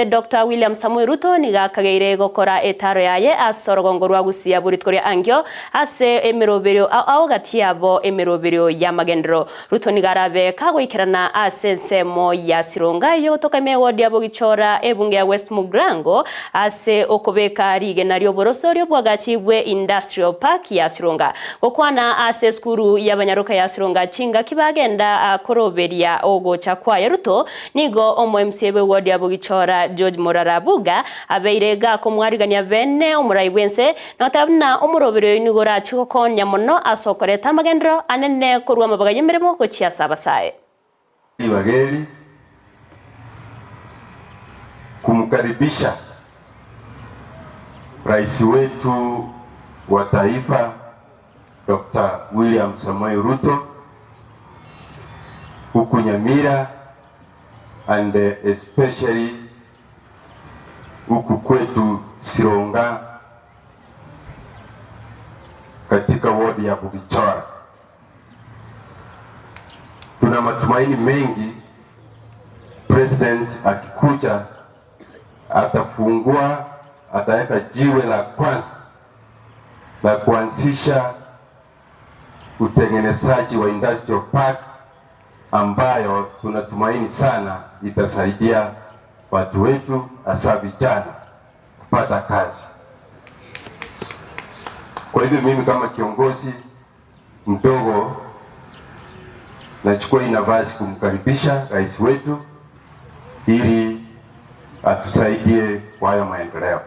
Doctor William Samoei Ruto nigo akageire gokora etaaro yaye ase orogongo rwa Gusii abwo rituko ria ankio ase emeroberio ao ao gati yabo emeroberio y'amagenderero. Ruto nigo arabe kagoikerana ase ensemo ya Sironga eyogotoka ime ewodi ya Bogichora ebunge ya West Mugirango ase okobeka rigena ri'oboroso ri'obwagachi bwe Industrial Park ya Sironga. Gokwana ase esukuru y'abanyaroka ya Sironga chingaki bagenda koroberia ogocha kwaye Ruto Nigo omo-MCA bw'ewodi ya Bogichora, George Morara Abuga, abeire gakomwarigania bene omorai bw'ense, na goteba buna omoroberi oyo nigo orachie gokonya mono ase okoreta amagenderero anene korwa amabaga y'emeremo gochia ase abasae. Ribaga eri kumkaribisha Rais wetu wa taifa Doctor William Samoei Ruto huku Nyamira and especially huku kwetu Sironga katika ward ya Bugichora. Tuna matumaini mengi President akikuja atafungua, ataweka jiwe la kwanza la kuanzisha utengenezaji wa industrial park ambayo tunatumaini sana itasaidia watu wetu hasa vijana kupata kazi. Kwa hivyo mimi kama kiongozi mdogo nachukua hii nafasi kumkaribisha rais wetu ili atusaidie kwa haya maendeleo.